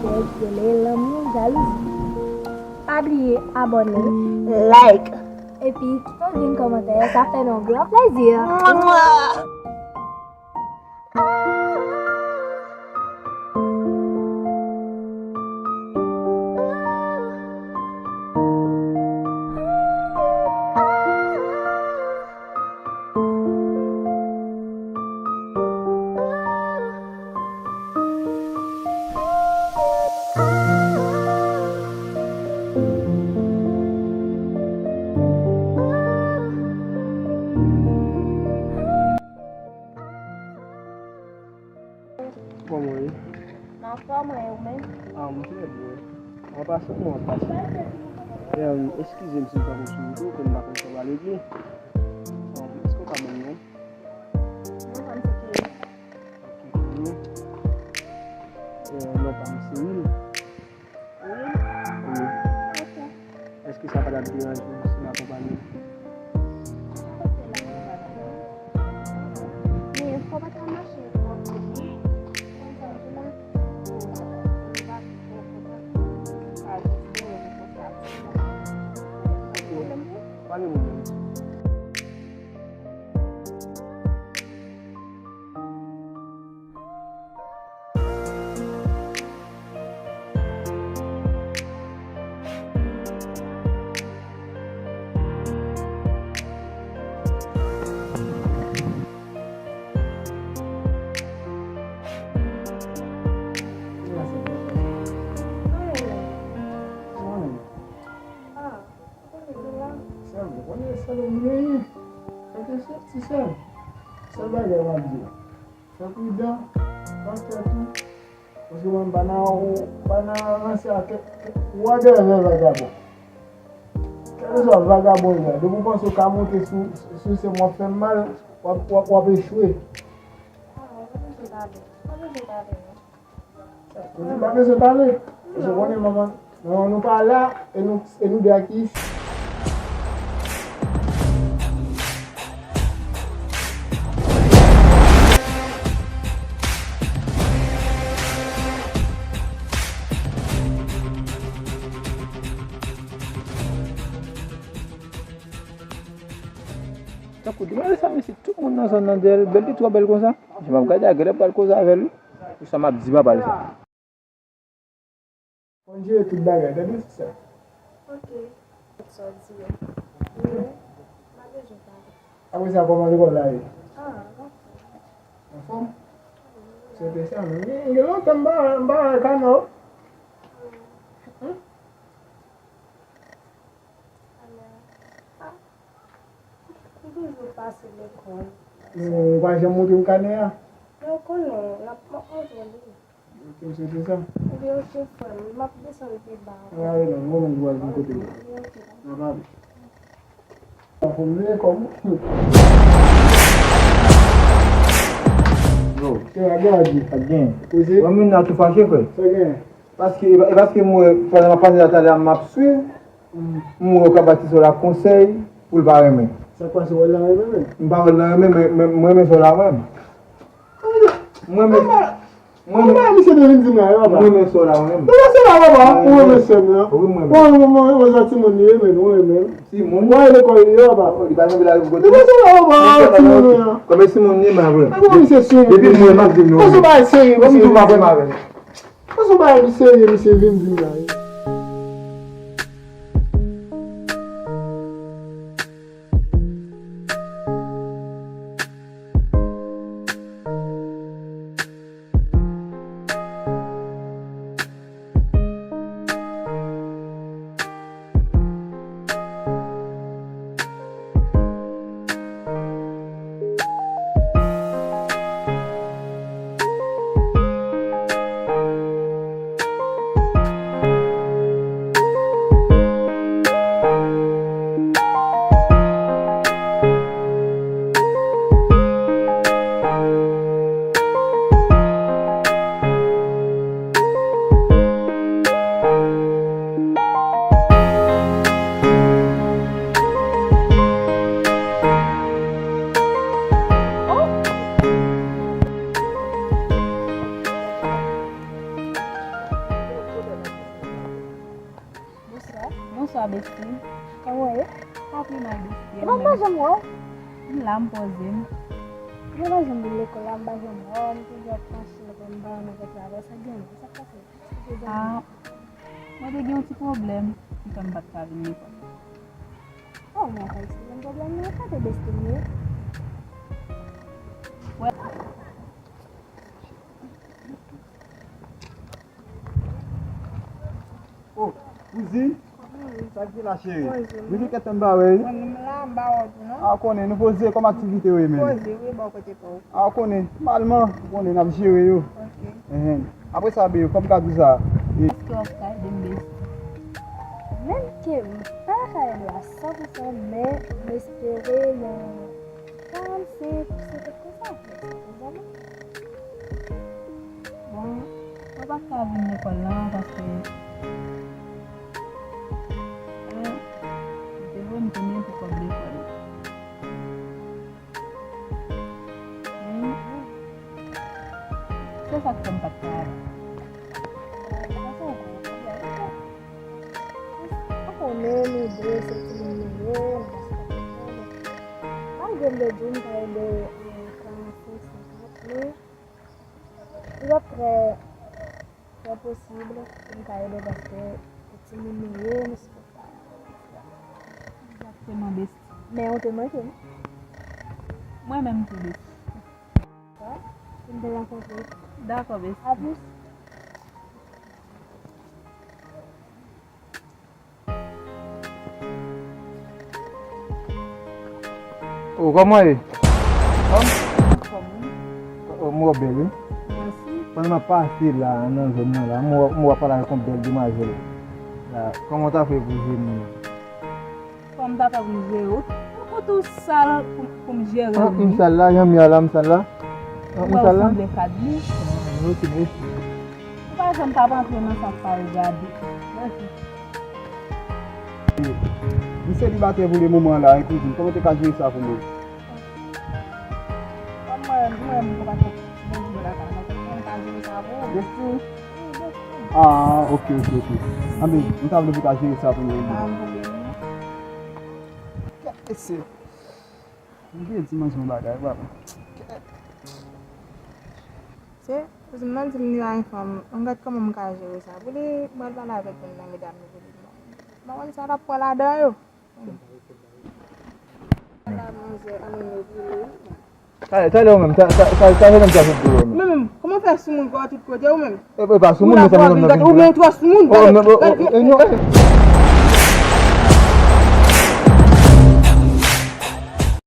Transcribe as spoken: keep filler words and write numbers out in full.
Kèk rele lanmou jalouzi. Pa bliye abòne, like, epi kite yon grenn kòmantè, sa fè nou yon gran plezi. Kòman w ye? M anfòm, e ou menm? Ah, m trè byen. An pasan, mwen an pasan. Em, eskize m si m pran sou wout ou, ke m pa konn sa w pale byen. Em, èske w ka ban m non? Non pa m se Kelly. Ok, Kelly. Eh, non pa m se Will. Wi. Wi. Ok. Èske sa pa t ap deranje w si m akonpanye w? Sa pase la, sa pase la. Men fò w pa ta mache twò vit, wi. Konn sa m di la, ou, ou pa twò kontan. Sa jis vini konsa. Pa gen pwoblèm. Sèl, ou konnen sèl ou genyen. Fè ke soti sèl. Sèl bagay m ap di w. Fè pridan, pa fè tou. Paske mwen m pa nan, ou pa nan ranse ak kè, kè, ou adèvè vagabon. Kèlkeswa vagabon ou ye, depi w panse w ka monte sou, sou sè m w ap fè m mal, w ap, w ap, w ap echwe. Ah, ou pa bezwen pale. Ou pa bezwen pale, non. Ou pa bezwen pale. Paske w konnen manman, manman nou pa la, e nou, e nou de a ki isi. Tankou demen sa, mesye, tout moun nan zòn nan dèyè l, bèl li twò bèl konsa. Jan m ap gade a, genlè pral koze avè l, wi. Pou sa m ap di papa l sa. Konn jere tout bagay, tande, sista. Ok. Sa w di yo. Wi. M pa bezwen pale. Apre sa, kòman lekòl la ye? Ah, anfòm. Anfòm? Se te sa, men gen, gen lontan m pa, m pa wè Kana w. Wi. Hum? Kana. Ah. M toujou pase lekòl. Men ou pa janm montre m kanè a? Men ou konnen, n ap, m ap montre w li. Ok, se te sa. Ebyen, ok, frè m, m ap desann pi ba. Ann ale non, mwen menm m pral vin kote w. Ebyen, ok. N a pale. Fò m veye kòm. Yo. Yo, a gen a di. A gen. Koze. Wè moun nan tou fache, frè. Sa gen. Paske, e pa, e paske m wè, pandan m ap pase la talè a, m ap swiv. M wè w ka ba ti sè w la konsèy pou l pa renmen. Sa k pase, w wè l nan renmen menm? M pa wè l nan renmen, men, men m renmen sè w la, mwen. M renmen, m renmen, misye te vin di m la, papa. M renmen sè w la, mwen. Ou renmen sè w la, papa? Ou renmen sè m nan? Wi, m renmen. Ou renmen, ou renmen, ou renmen timoun li renmen, ou renmen. Timoun? Ou renmen lekòl li, papa. Li pa janm la pou kote. Ou renmen sè w la, papa, timoun li an. Kòm timoun li renmen, vre. Ou renmen misye sou. Depi m wè, m ap di m non. Ou se bagay serye, misye. Kòm tou pa renmen avè l. Pase yon bagay serye misye vin di m la, wi. Bonswa, besti. Kòman w ye? Pa pi mal, besti. Epa, m pa janm wè w. M la, m poze m. Mwen pa janm vin lekòl la, m pa janm wè w, m toujou ap mache, m pa nan travay, sa gen, sa k pase? Ah, mwen te gen yon ti pwoblèm ki fè m pa t ka vin lekòl. Oh, mwen pa eksplike m pwoblèm nan, kote besti m ye? Wè. Oh, kouzin, sa k gen la, cheri? Bonjou. Vin kèt tann ba wè, wi. Mwen menm la, m ba wè tou, non. A, w konnen, nou poze, kòman aktivite yo ye, menm? Poze, wi, bò kote pa w. A, w konnen, nòmalman, w konnen, n ap jere yo. Ok. Enhen. Apre sa, be, kòm m ka di w sa, e, èske w ap ka ede m, besti? Menm ke m pa ka ede w a san pou san, men m espere nan karannsenk, senkant konsa, mèsi, zanmi. Bon, mwen pa t ka vin lekòl la paske, eh, m te vle m tounen pou kòb lekòl. Men, se sa k fè m pa t ka ale. Ou konnen nou de se timoun nou ye, malgre m te di w m ka ede w an karannsenk, senkant, men li p ap trè, trè posib pou m ka ede w paske se timoun nou ye, nou sipòte. Egzakteman, besti. Men ou te manke m. Mwen menm tou, besti. Pou n te rankontre. Dakò, besti. A plis. Oh, kòman ye? Kòman? Oh, m wè w bèl, wi. Mèsi. Pandan m ap pase la, nan zòn nan la, m wè, m wè w ap pale avèk yon bèl demwazèl. La, kòman w ta fè pou jwenn li? Kòman m ta fè pou m jere w? Ou kote w sal pou, pou m jere w, wi. M sal la, jan m ye a la, m sal la. M wè w sanble kad li. Ah, ok, mèsi. Ou pa janm p ap antre nan sa k pa regade. Mèsi. M selibatè pou le moman la, wi, kouzin. Kòman w te ka jere sa pou mwen? Kòm mwen, mwen, mwen pa fè ti bèl jwèt lakay mwen, kòman m ka jere sa pou ou? Besti? Wi, besti. Ah, ok, ok, ok. Anben, m ta vle pou w ta jere sa pou mwen. Pa gen pwoblèm, non. Kèt mesye. M te di manzè yon bagay, papa. Se, kouzin nan di m li a yon fanm, m gad kòman m ka jere sa. Pou li, m pral pale avèk youn nan medam yo pou li. M pa konn sa l ap pran ladan yo. Ala manzè, ala yo vini. Talè, talè ou menm, ta, ta, ta, talè menm sa sot dlo ou menm. Men menm, kòman fè soumoun kò tout kote ou menm? E, e pa soumoun, men se mwen menm nan vin la. Ou menm twò soumoun, talè. Oh, men, oh, oh, eh, non, eh.